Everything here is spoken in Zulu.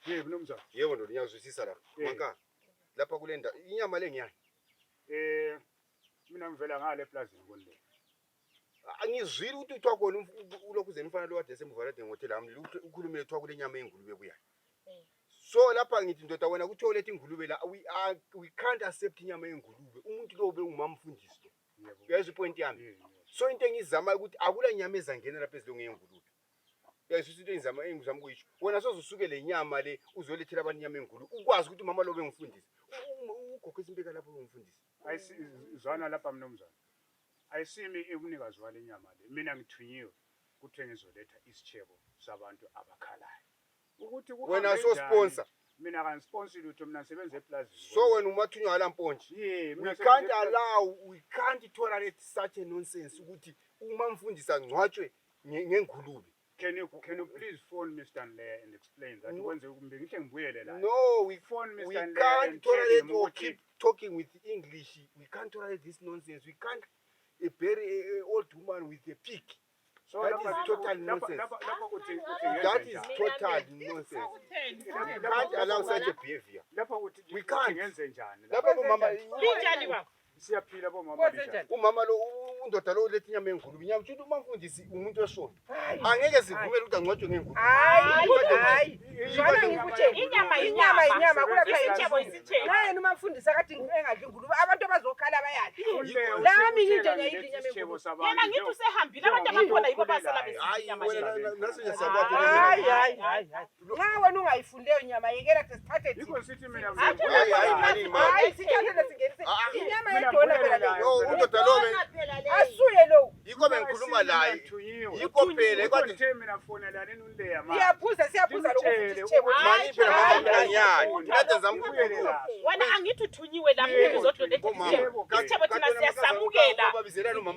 Yebo mnumzane. Yebo ndoda, ngiyazwisisa lapha. Eh. Manka, lapha kule ndawo inyama le ngiyani? Mina ngivela ngale eplazini konle. Angizwile ukuthi kuthiwa khona ulokhu uze umfana lo kade esemuva kade ngothela lami ukhulumile kuthiwa kule nyama yengulube ebuyayo. So lapha ngithi ndoda wena kuthiwa uletha ingulube la, we can't accept inyama yengulube. Umuntu lo ubengumamfundisi lo. Yebo. Uyayizwa ipoint yami? Yebo. So into engizama ukuthi akula nyama ezangena lapha ezilonge yengulube. Uyayizwa into engizama ukuyisho. Wena soze usuke le nyama le uzolethela abantu inyama yengulube. Ukwazi ukuthi umama lo bengumfundisi. Ugogo esimbeka lapho bengumfundisi. Ayisizwana lapha mnumzane. Ayisimi umnikazi wale nyama le. Mina ngithunyiwe kuthiwe ngizoletha isitshebo sabantu abakhalayo. Ukuthi kuhambe Wena so njani, sponsor. Mina kangisponsor lutho, mina ngisebenza eplazini. So wena umathunywa wala mpontshi. Yeah, mina We ngisebenza can't eplazini. allow, we can't tolerate such a nonsense ukuthi uma mfundisi angcwatshwe ngengulube. Can you please phone Mr. Nleya and explain that? No. Kwenze kumbe ngihle ngibuyele la. No, we Phone Mr. we Nleya can't and tell tolerate him or ukuthi keep talking with English. We can't tolerate this nonsense. We can't bury a old woman with a pig. So That lapha is total nonsense. lapha uthi That ngenze is njani? total nonsense. We can't allow such a behavior. Lapha uthi We uthi can't. ngenze njani? Lapha bomama Linjani baba? Siyaphila bomama Kwenze linjani? njani? Umama lo undoda lo uletha inyama yengulube. Inyama uthi umamfundisi umuntu wesonto. Angeke sivumele ukuthi angcwatshwe ngengulube. Hayi, hayi. Zwana ngikutshele. Inyama Inyama inyama. inyama kulapha Isitshebo isitshebo. Nxa yena umamfundisi akade engadli ingulube, abantu abazokhala bayadla. Unleya Lami uthe nje ngiyayidla ngiletha inyama isitshebo yengulube. sabantu Yena ngithi usehambile, abantu abakhona yibo abasala besidla Hayi inyama wena le. naso nje siyakwazi. Hayi, hayi, hayi, hayi. Nxa wena ungayifuni leyo nyama yekela kuthi sithathe Yikho thina. sithi mina Hayi, Hayi, hayi, mani, mani. Hayi, sithathe lesingenise. Ah, Inyama mina yedona ngibuyele phela leyo. layo. No, undoda lo Asuye lowo. yikho bengikhuluma laye. Ngithunyiwe. Yikho phela Yikho kodwa ngithe mina fonelani uNleya manje. Siyaphuza, siyaphuza lokhu futhi Ngimtshele isitshebo. mani phela Hayi, mama mina ngiyani. hayi. Kade zama Ngibuyele ukukhuluma. la. Wena angithi uthunyiwe lapho Yebo, uzodoletha Bomama. isitshebo. Isitshebo thina siyasamukela. Babizelana umama.